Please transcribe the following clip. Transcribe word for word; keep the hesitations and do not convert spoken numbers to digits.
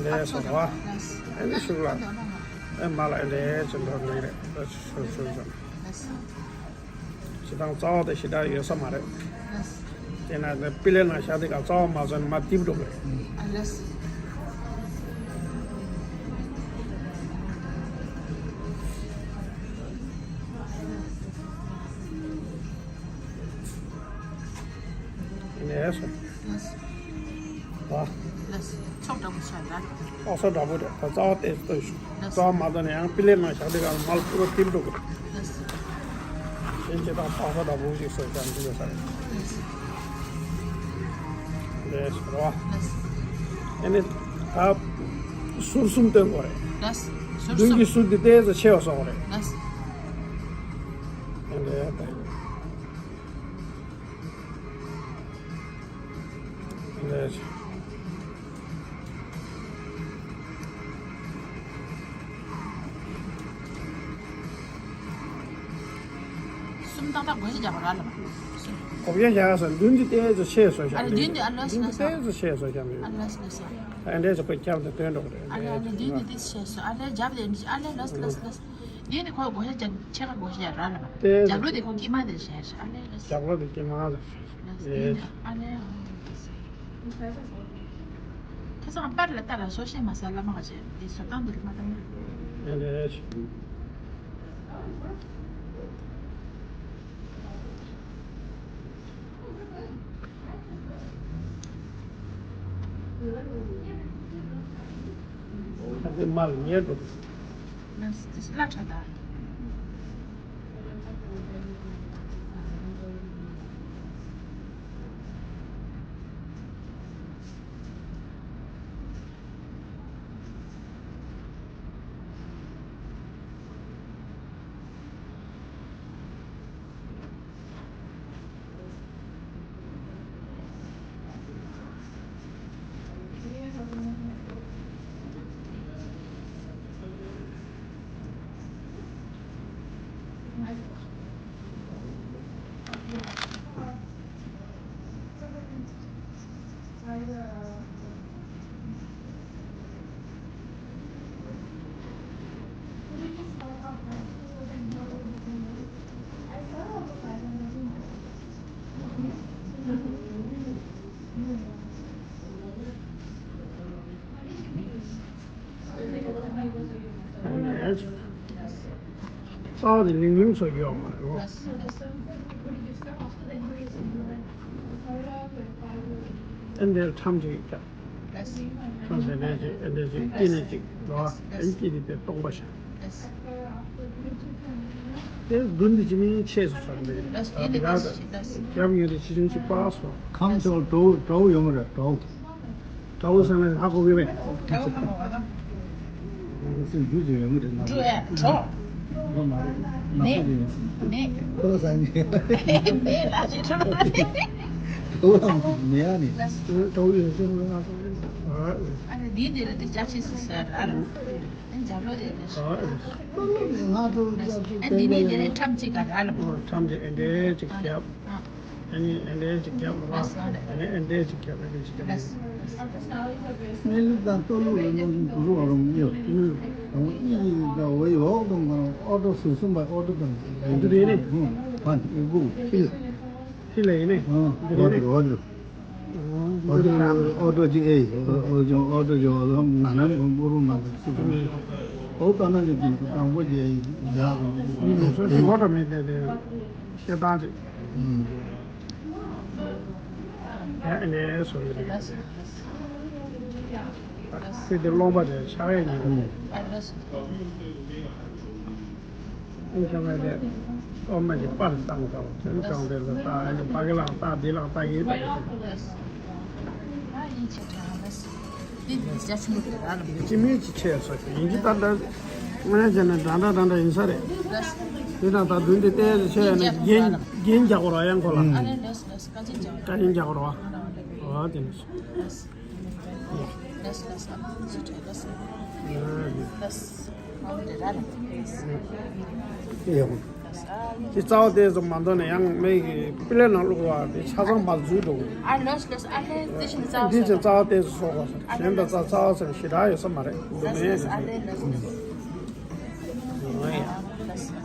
ལས་སོ་ར་བ། ཨེ་འདི་ཤུགས་ལ། ཨེ་མ་ལ་ཨེ་འདྲས་ཅི་འགྲོ་ནི་རེད། ཨེ་ཤུ་ཤུ་ཤུ། ཇི་ལྟར་རྩ་བ་དེ་ཞེ་དྲག་ཡོད་ས་མ་རེད། དེས་ན་དེ་པི་ལེ་ནང་བཞག་དེ་ག་རྩ་བ་མ་ཟོས་ན་མ་ཏིབ་འགྲོ་གི་རེད། ལས་སོ། ལགས། ལགས། ཕྱོགས་འདྲ་པོ་ཆགས་ལ། ཨོ་སོ་འདྲ་པོ་རེད། ད་རྩ་བ་ཏོག་ཙམ་ལྟོས་ཤོག་ལགས། རྩ་བ་མ་ལྟོས་ན་ཡང་པི་ལེ་ནང་བཞག་དུས་གང་མལ་ཕུ་རོ་ཏིབ་འགྲོ་གི་རེད། ལགས། གཞན་ཅི་དང་ཨོ་སོ་འདྲ་པོ་ཞིག་བཟོས་ཀྱང་འགྲིག་ཡོད་ས་རེད། ལགས། ལས་སོ་ར་བ། ལགས། ཨེ་ནི་ད་ཟུར་གསུམ་སྟོན་དགོས་རེད། ལགས། ཟུར་མདུན་གསུམ། གྱི་ཟུར་འདི་ཏོག་ཙམ་ཆེ་བ་བཟོ་དགོས་རེད། ལགས། ཨེ་ནི་ད། ལས། གསུམ་ཏག་ཏག་བགོ་བཤའ་རྒྱག་པ་ར་ལ་བ། གསུམ། བགོ་བཤའ་རྒྱག་ས་མདུན་དེ་ཏོག་ཙམ་ཆེ་བཟོ་བཞག་ཨ་རེ་མདུན་དེ་ཨ་ལོས་མདུན་དེ་ལོས་ཏོག་ཙམ་ཆེ་བཟོ་བཞག་མི་ཨ་ལོས་ལོས། ཨ་འདྲས་ཚོ་ཁོས་རྒྱབ་དེ་སྟོན་འགྲོ་གི་རེད། ཨ་ལེ་ཨ་ལེ་མདུན་དེ་ཏོག་ཙམ་ཆེ་བཟོ། ཨ་ལེ་རྒྱབ་དེ་ཨ་ལེ་ལོས་ལོས་ལོས། འདི་ནི་ཁོ་བགོ་བཤའ་རྒྱབ་ཆེ་ཁ་བགོ་བཤའ་ར་ལ་བ། ཏེ། རྒྱབ་ལོ་དེ་ཁོ་ཀྱི་མ་དེ་བཤད་ཤ་ཨ་ལེ་ལ། རྒྱབ་ལོ་དེ་ཀྱི་མ་དེ་བཤད། ཨ་ལེ། ཁ་སང་པར་ལ་ལྟ་ལ་སོ་ཤེ་མ་ས་ལ་མ་ག་ཅེ་འདི་བཟོ་སྟངས་འདི་ལ་མ་བཏང་ན། ཨ་ལེ། ཨ་ཙི་མར་ཉལ་འགྲོ། ལགས་སོ། ལ་ཁྲ་ད། རྩ་བ་དེ་ལིང་ལིང་བཟོ་རྒྱུ་ཡོད་མ་རེད། ཨེ་འདྲའི་ཁྲམ་གཅིག་རྒྱབ། ཁྲམ་དེ་འདྲའི་གཅིག་ཨེ་འདྲའི་གཅིག་དཀྱིལ་ནས་གཅིག་རོ། ཨེ་དཀྱིལ་དེ་དེ་སྟོང་པ་བཞག་དེ་མདུན་དེ་ཅི་མིན་ཆེས་སུ་ཚར་མེད། ད་དེ་ག་རྒྱབ་ཡོད་དེ་ཆེ་ཆུང་ཅིག་སྤར་སོང་། ཁམས་ཕྱོགས་གྲོ་བོ་གྲོ་བོ་ཡོང་གི་རེད་གྲོ་བོ། གྲོ་བོ་ཟེར་ན་ཧ་གོ་གི་རེད། གྲོ་བོ་ཧ་གོ་གི་རེད། སེམས་རྒྱུ་ཅིག་ཡོང་གི་རེད་ན། འགྲོ་ཡ་གྲོ། འགྲོ་མ་རེད། ནག་པོ་ཅིག་ཡོང་སྲིད། ཁོ་ལ་ཟ་ནི། མེད་ལ་ཅིག་གྲོ་བོ་ནི། གྲོ་བོ་ལ་མེད་ཡ་ནི། གྲོ་བོ་ཡོད་ཚད་ང་ཚོ་རེད། ཨ་ནི་འདི་འདི་ལ་དེ་ཅག་ཆེ་སུ་ཟེར་ཨ་ར། ཨ་ནི་འཇབ་ལོ་དེ་རེད། ང་ཚོ་ཨ་འདི་ནི་འདི་ནི་ཁྲམ་གཅིག་ག་ར་ལ་མོ། ཁྲམ་གཅིག་ཨེ་འདྲས་ཅིག་རྒྱབ། ཨ་ནི་ཨེ་འདྲས་ཅིག་རྒྱབ་ར། ཨ་ནི་ཨེ་འདྲས་ཅིག་རྒྱབ་ཨེ་འདྲས་ཅིག་རྒྱབ། སྨན་ལུག་དང་ལྟོ་ལུག་ལ་མོ་གུ་རུ་བ་རུང་ཉེ་བ་ཀུན་ལུག་དང་གཉིས་ཀྱི་དང་བའི་འོག་ཏུ་ང་རང་ཨོ་ཏོ་ཟུར་གསུམ་པ་ཨོ་ཏོ་དང་འདི་རེད་ནི། ཧུང་ཧན་ཨི་གུ་ཧིལ། ཧིལ་ལ་ཡིན་ནི། ཨོ་ཏོ་ཨོ་ཏོ། ཨོ་ཏོ་ཅིག་ཨེ། ཨོ་ཏོ་ཅིག་ཨོ་ཏོ་ཅིག་ང་ནམ་གོང་པོ་རུ་མ་ཏོ་ཅིག་ཨོ་ཏོ་ན་ཅིག་དང་པོ་ཅིག་ཡག་ཨོ་ཏོ་མེད་དེ་དེ་ཤེས་སྟངས་ཅིག་ཡ་ཨེ་ནས་སོ་ཡོད་རེད། ཁྱོད་དེ་སློང་པ་དེ་ཤ་ཡ་ཉིན། ཨེ་ཤ་ཡ་དེ་ཨོ་མ་གི་པར་བཏང་ཐལ། དེ་ནི་གང་དེ་ལ་ལྟ་ཨེ་ནི་ཕ་གི་ལ་ལྟ་དེ་ལ་ལྟ་ཡིན་པ་ཡིན། ཨ་ཡིན་ཆེ་དྲགས་ལ་སི། འདི་འདི་རྒྱ་ཆེན་པོ་དེ་ར་ལ། འདི་ཅི་མིན་ཅི་ཆེ་སོ་ཞིག་ཡིན་གྱི་ད་ལྟ་ང་ཡང་བྱས་ན་འདྲ་འདྲ་འདྲ་འདྲ་ཡིན་ས་རེད། འདི་དང་ད་མདུན་དེ་བལྟས་ཚེ་ཆེ་ཡ་ནི་རྒྱན་རྒྱན་རྒྱག་དགོས་ར་ཡང་ཁོ་ལ། ཨ་ལེ་ལེ་སི་ལེ་སི་བཀའ་དྲིན་རྒྱག་བཀའ་དྲིན་རྒྱག་དགོས་ར། ཨ་དེ་ནི་སོ། ལེ་སི་ལེ་སི་ཨ་ནི་ཅི་ཁྲེ་ལེ་སི་ལེ་སི། ཨ་ནི་དེ་ར་ལ། ཡག་པོ། དེ་རྩ་བ་དེ་ཙམ་མ་འདོན་ནས་ཡང་མི་གི་པི་ལེ་ནང་བླུགས་པ་དེ་ཆ་ཚང་མར་འཛུལ་འགྲོ་གི། ཨ་ལོས་ལོས། ཨ་ལེ་དེ་བཞིན་རྩ་བ་འདི་ཅན་རྩ་བ་དེ་ཙམ་གསོག་དགོས་ཟེར། གཞན་དང་རྩ་རྩ་བ་ཟེར་ཞེ་དྲག་ཡོད་ས་མ་རེད། འདུག་མེད་ཟེར། ཨ་ལེ་ལོས་ལོས།